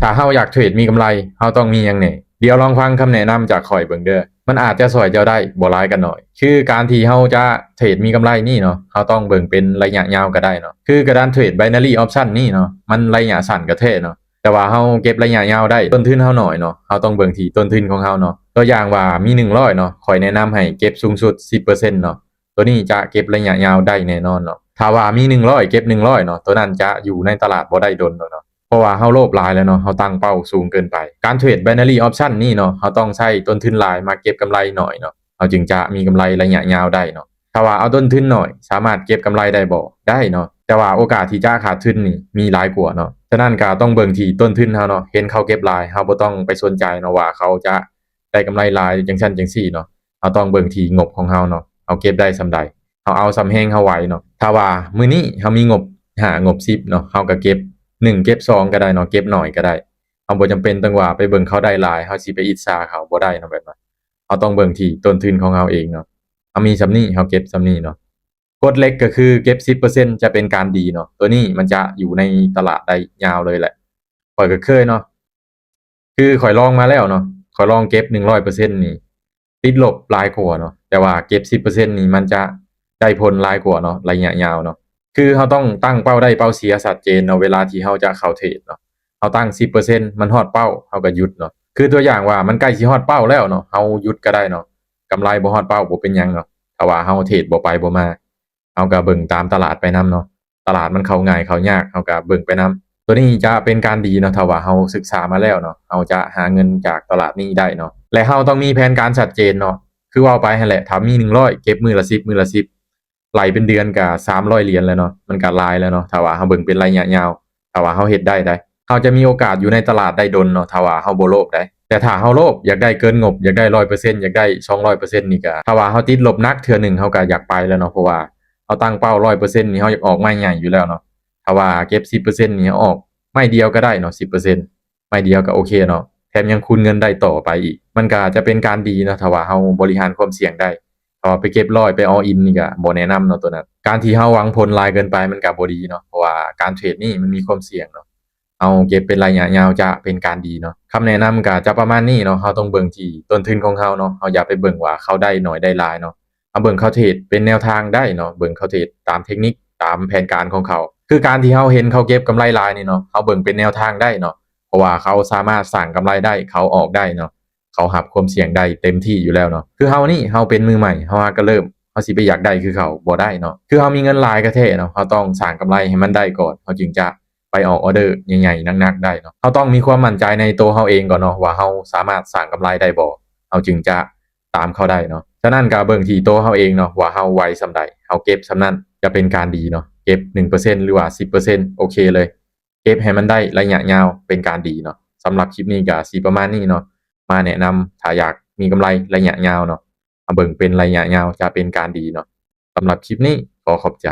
ຖ້າເຮົາຢາກເທຣດມີກຳໄລ ເຮົາຕ້ອງມີຫຍັງແດ່? ດຽວລອງຟັງຄຳແນະນຳຈາກຂ້ອຍເບິ່ງເດີ. ມັນອາດຈະຊ່ອຍເຈົ້າໄດ້ບໍ່ຫຼາຍກໍໜ້ອຍ. ຄືການທີ່ເຮົາຈະເທຣດມີກຳໄລນີ້ເນາະ, ເຮົາຕ້ອງເບິ່ງເປັນໄລຍະຍາວກໍໄດ້ເນາະ. ຄືການເທຣດ binary option ນີ້ເນາະ, ມັນໄລຍະສັ້ນກໍແທ້ເນາະ, ແຕ່ວ່າເຮົາເກັບໄລຍະຍາວໄດ້, ຕົ້ນທຶນເຮົາໜ້ອຍເນາະ, ເຮົາຕ້ອງເບິ່ງທີ່ຕົ້ນທຶນຂອງເຮົາເນາະ. ຕົວຢ່າງວ່າມີໜຶ່ງຮ້ອຍເນາະ, ຂ້ອຍແນະນຳໃຫ້ເກັບສູງສຸດສິບເປີເຊັນເນາະ. ຕົວນີ້ຈະເກັບໄລຍະຍາວໄດ້ແນ່ນອນເນາະ. ຖ້າວ່າມີໜຶ່ງຮ້ອຍ ເກັບໜຶ່ງຮ້ອຍເນາະ, ຕົວນັ້ນຈະຢູ່ໃນຕະຫຼາດບໍ່ໄດ້ດົນດອກເນາະ. ເພາະວ່າເຮົາໂລບຫຼາຍແລ້ວເນາະ, ເຮົາຕັ້ງເປົ້າສູງເກີນໄປ. ການເທຣດ binary option ນີ້ເນາະ, ເຮົາຕ້ອງໃຊ້ຕົ້ນທຶນຫຼາຍມາເກັບກຳໄລໜ້ອຍເນາະ, ເຮົາຈຶ່ງຈະມີກຳໄລໄລຍະຍາວໄດ້ເນາະ. ຖ້າວ່າເອົາຕົ້ນທຶນໜ້ອຍ ສາມາດເກັບກຳໄລໄດ້ບໍ່? ໄດ້ເນາະ, ແຕ່ວ່າໂອກາດທີ່ຈະຂາດທຶນນີ້ມີຫຼາຍກວ່າເນາະ. ສະນັ້ນກໍຕ້ອງເບິ່ງທີ່ຕົ້ນທຶນເຮົາເນາະ, ເຫັນເຂົາເກັບຫຼາຍ ເຮົາບໍ່ຕ້ອງໄປສົນໃຈເນາະວ່າເຂົາຈະໄດ້ກຳໄລຫຼາຍຈັ່ງຊັ້ນຈັ່ງຊີ້ເນາະ. ເຮົາຕ້ອງເບິ່ງທີ່ງົບຂອງເຮົາເນາະ, ເຮົາເກັບໄດ້ສ່ຳໃດ, ເຮົາເອົາສ່ຳແຮງເຮົາໄຫວເນາະ. ຖ້າວ່າມື້ນີ້ເຮົາມີງົບຫ້າ ງົບສິບເນາະ, ເຮົາກໍເກັບໜຶ່ງ ເກັບສອງກໍໄດ້ເນາະ, ເກັບໜ້ອຍກໍໄດ້. ເຮົາບໍ່ຈຳເປັນຕ້ອງວ່າໄປເບິ່ງເຂົາໄດ້ຫຼາຍ ເຮົາຊິໄປອິດສາເຂົາ, ບໍ່ໄດ້ເນາະແບບນັ້ນ. ເຮົາຕ້ອງເບິ່ງທີ່ຕົ້ນທຶນຂອງເຮົາເອງເນາະ, ເຮົາມີສ່ຳນີ້ ເຮົາເກັບສ່ຳນີ້ເນາະ. ກົດເຫຼັກກໍຄືເກັບສິບເປີເຊັນຈະເປັນການດີເນາະ, ຕົວນີ້ມັນຈະຢູ່ໃນຕະຫຼາດໄດ້ຍາວເລີຍແຫຼະ. ຂ້ອຍກໍເຄີຍເນາະ, ຄືຂ້ອຍລອງມາແລ້ວເນາະ, ຂ້ອຍລອງເກັບໜຶ່ງຮ້ອຍເປີເຊັນນີ້ ຕິດລົບຫຼາຍກວ່າເນາະ, ແຕ່ວ່າເກັບສິບເປີເຊັນນີ້ມັນຈະໄດ້ຜົນຫຼາຍກວ່າເນາະ ໄລຍະຍາວເນາະ. ຄືເຮົາຕ້ອງຕັ້ງເປົ້າໄດ້ເປົ້າເສຍຊັດເຈນເນາະ, ເວລາທີ່ເຮົາຈະເຂົ້າເທຣດເນາະ, ເຮົາຕັ້ງສິບເປີເຊັນ ມັນຮອດເປົ້າ ເຮົາກໍຢຸດເນາະ. ຄືຕົວຢ່າງວ່າມັນໃກ້ຊິຮອດເປົ້າແລ້ວເນາະ, ເຮົາຢຸດກໍໄດ້ເນາະ, ກຳໄລບໍ່ຮອດເປົ້າບໍ່ເປັນຫຍັງເນາະ. ຖ້າວ່າເຮົາເທຣດບໍ່ໄປບໍ່ມາ ເຮົາກໍເບິ່ງຕາມຕະຫຼາດໄປນຳເນາະ, ຕະຫຼາດມັນເຂົ້າງ່າຍເຂົ້າຍາກ ເຮົາກໍເບິ່ງໄປນຳ. ຕົວນີ້ຈະເປັນການດີເນາະ, ຖ້າວ່າເຮົາສຶກສາມາແລ້ວເນາະ, ເຮົາຈະຫາເງິນຈາກຕະຫຼາດນີ້ໄດ້ເນາະ. ແລະເຮົາຕ້ອງມີແຜນການຊັດເຈນເນາະ, ຄືເວົ້າໄປຫັ້ນແຫຼະ, ຖ້າມີໜຶ່ງຮ້ອຍ ເກັບມື້ລະສິບ ມື້ລະສິບ ໄລ່ເປັນເດືອນກໍສາມຮ້ອຍຫຼຽນແລ້ວເນາະ, ມັນກໍຫຼາຍແລ້ວເນາະ ຖ້າວ່າເຮົາເບິ່ງເປັນໄລຍະຍາວ. ຖ້າວ່າເຮົາເຮັດໄດ້ໃດ, ເຮົາຈະມີໂອກາດຢູ່ໃນຕະຫຼາດໄດ້ດົນເນາະ, ຖ້າວ່າເຮົາບໍ່ໂລບໃດ. ແຕ່ຖ້າເຮົາໂລບ ຢາກໄດ້ເກີນງົບ, ຢາກໄດ້ຮ້ອຍເປີເຊັນ, ຢາກໄດ້ສອງຮ້ອຍເປີເຊັນນີ້ກໍ ຖ້າວ່າເຮົາຕິດລົບໜັກເທື່ອໜຶ່ງ ເຮົາກໍຢາກໄປແລ້ວເນາະ, ເພາະວ່າເຮົາຕັ້ງເປົ້າຮ້ອຍເປີເຊັນນີ້ ເຮົາຢາກອອກໄມ້ໃຫຍ່ຢູ່ແລ້ວເນາະ. ຖ້າວ່າເກັບສິບເປີເຊັນນີ້ ເຮົາອອກໄມ້ດຽວກໍໄມ້ດຽວກໍໄດ້ເນາະ, ສິບເປີເຊັນ ໄມ້ດຽວກໍໂອເຄເນາະ, ແຖມຍັງຄູນເງິນໄດ້ຕໍ່ໄປອີກ. ມັນກໍຈະເປັນການດີເນາະ, ຖ້າວ່າເຮົາບໍລິຫານຄວາມສ່ຽງໄດ້. ຖ້າວ່າໄປເກັບຮ້ອຍ ໄປ all in ນີ້ກໍບໍ່ແນະນຳເນາະ ຕົວນັ້ນ. ການທີ່ເຮົາຫວັງຜົນຫຼາຍເກີນໄປມັນກໍບໍ່ດີເນາະ, ເພາະວ່າການເທຣດນີ້ມັນມີຄວາມສ່ຽງເນາະ. ເຮົາເກັບເປັນໄລຍະຍາວຈະເປັນການດີເນາະ. ຄຳແນະນຳກໍຈະປະມານນີ້ເນາະ, ເຮົາຕ້ອງເບິ່ງທີ່ຕົ້ນທຶນຂອງເຮົາເນາະ, ເຮົາຢ່າໄປເບິ່ງວ່າເຂົາໄດ້ໜ້ອຍໄດ້ຫຼາຍເນາະ. ເຮົາເບິ່ງເຂົາເທຣດເປັນແນວທາງໄດ້ເນາະ, ເບິ່ງເຂົາເທຣດຕາມເທັກນິກ ຕາມແຜນການຂອງເຂົາ. ຄືການທີ່ເຮົາເຫັນເຂົາເກັບກຳໄລຫຼາຍນີ້ເນາະ, ເຮົາເບິ່ງເປັນແນວທາງໄດ້ເນາະ, ເພາະວ່າເຂົາສາມາດສ້າງກຳໄລໄດ້, ເຂົາອອກໄດ້ເນາະ. ເຂົາຮັບຄວາມສ່ຽງໄດ້ເຕັມທີ່ຢູ່ແລ້ວເນາະ. ຄືເຮົານີ້ ເຮົາເປັນມືໃໝ່ ເຮົາຫາກໍເລີ່ມ, ເຮົາຊິໄປຢາກໄດ້ຄືເຂົາບໍ່ໄດ້ເນາະ. ຄືເຮົາມີເງິນຫຼາຍກໍແທ້ເນາະ, ເຮົາຕ້ອງສ້າງກຳໄລໃຫ້ມັນໄດ້ກ່ອນ ເຮົາຈຶ່ງຈະໄປອອກອອເດີໃຫຍ່ໆ ໜັກໆ ໄດ້ເນາະ. ເຮົາຕ້ອງມີຄວາມໝັ້ນໃຈໃນໂຕເຮົາເອງກ່ອນເນາະ ວ່າເຮົາສາມາດສ້າງກຳໄລໄດ້ບໍ່, ເຮົາຈຶ່ງຈະຕາມເຂົາໄດ້ເນາະ. ສະນັ້ນກໍເບິ່ງທີ່ໂຕເຮົາເອງເນາະ ວ່າເຮົາໄວສ່ຳໃດ, ເຮົາເກັບສ່ຳນັ້ນຈະເປັນການດີເນາະ. ເກັບໜຶ່ງເປີເຊັນ ຫຼືວ່າສິບເປີເຊັນ ໂອເຄເລີຍ, ເກັບໃຫ້ມັນໄດ້ໄລຍະຍາວເປັນການດີເນາະ. ສຳລັບຄລິບນີ້ກໍຊິປະມານນີ້ເນາະ, ມາແນະນຳ ຖ້າຢາກມີກຳໄລໄລຍະຍາວເນາະ, ເຮົາເບິ່ງເປັນໄລຍະຍາວຈະເປັນການດີເນາະ. ສຳລັບຄລິບນີ້ ຂໍຂອບໃຈ.